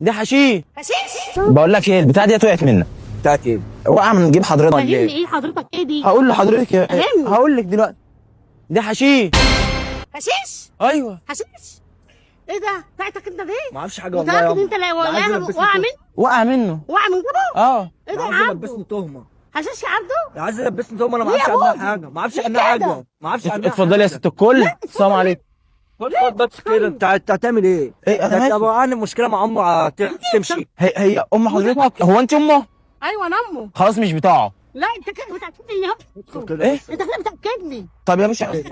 ده حشيش. حشيش. بقول لك ايه، البتاعه ديت وقعت منك. بتاعت ايه؟ وقع من جيب حضرتك. فهمني ايه حضرتك؟ ايه دي؟ هقول لحضرتك فهمني. هقول لك دلوقتي. ده حشيش. حشيش. ايوه حشيش. ايه ده؟ بتاعتك انت دي؟ ما اعرفش حاجة والله. متاكد انت اللي وقع منه؟ وقع منه. وقع من جيبه؟ اه. ايه ده يا عايز يلبسني عبده؟ تهمه. حشيش يا عبده؟ عايز يلبسني تهمه، انا ما ليه اعرفش يا عنها بودي؟ حاجة، ما اعرفش ليه عنها كده؟ حاجة، ما اعرفش عنها. اتفضلي يا ست الكل. السلام عليكم. خد خد بس كده، انت هتعمل ايه؟ ايه انا ماشي. طب انا مشكلة مع امه تمشي. هي ام حضرتك؟ هو انت امه؟ ايوه انا امه. خلاص مش بتاعه. لا انت كده بتاكدني ان هو ايه؟ انت كده بتاكدني. طب يا باشا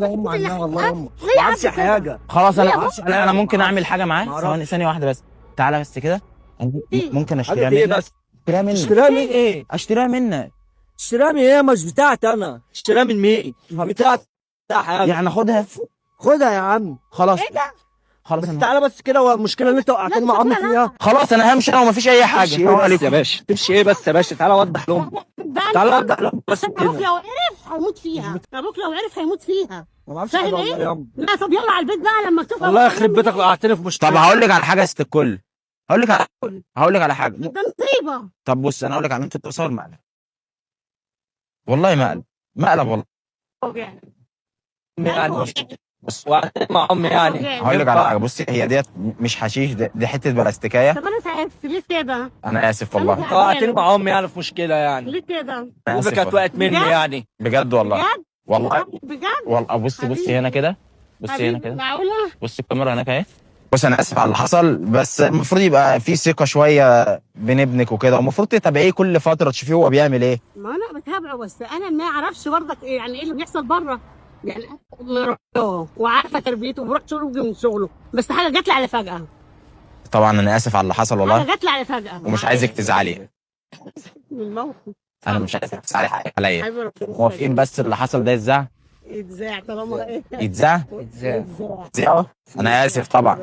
امه عنها والله امه. ليه يا ما اعرفش عبده كده؟ حاجة. خلاص ليه يا انا انا ممكن اعمل حاجة معاه. معرفش. ثواني، ثانية واحدة بس. تعالى بس كده. أنا ممكن اشتريها حاجة ايه منك. بس؟ اشتريها منك. اشتريها من ايه؟ اشتريها منك. اشتريها من ايه؟ مش بتاعتي انا. اشتريها من مين؟ بتاعت حاجة. يعني اخدها؟ خدها يا عم. خلاص ايه ده؟ خلاص بس انا تعالى بس كده، هو المشكلة اللي انت وقعتني مع امي فيها. خلاص انا همشي انا ومفيش اي حاجة. تمشي السلام ايه بس عليكم يا باشا؟ تمشي ايه بس يا باشا؟ تعالى وضح لهم، تعالى وضح لهم بس عشان ابوك كده. لو عرف هيموت فيها، ابوك لو عرف هيموت فيها. ما اعرفش فاهم حاجة والله ايه؟ يا عم. لا طب يلا على البيت بقى لما تشوف. الله يخرب بيتك، وقعتني في مشكلة. طب هقول لك على حاجة يا ست الكل، هقول لك على هقول لك على حاجة. ده مصيبة. طب بص انا هقول لك على، انت بتصور مقلب والله، مقلب مقلب والله. يعني بص وقعتني مع امي يعني. هقول لك على حاجة. بصي هي ديت مش حشيش، دي حتة بلاستيكيه. طب انا تعبت ليه كده؟ انا اسف والله. أنا وقعتني مع امي يعني في مشكلة يعني. ليه كده؟ انا امك اسف كانت والله. وقعت مني بجد؟ يعني. بجد والله. بجد؟ والله بجد؟ والله. بصي بصي هنا كده، بصي هنا حبيبي، كده، معقولة؟ بصي الكاميرا هناك اهي. بص انا اسف على اللي حصل، بس المفروض يبقى في ثقة شوية بين ابنك وكده، ومفروض تتابعيه كل فترة تشوفيه هو بيعمل ايه. ما انا بتابعه، بس انا ما اعرفش برضك ايه يعني ايه اللي بيحصل بره. يعني أنا مربياه وعارفه تربيته وبروح شغله من شغله، بس حاجة جات لي على فجاة. طبعا انا اسف على اللي حصل حاجة والله، جات لي على فجاة. ومش عايزك تزعلي. من الموقف. انا مش عايزك تزعلي عليا. حبيبي ربنا موافقين بس اللي حصل ده يتذاع؟ يتذاع طالما ايه يتذاع؟ ازاي؟ يتذاع. يتذاع. انا اسف طبعا.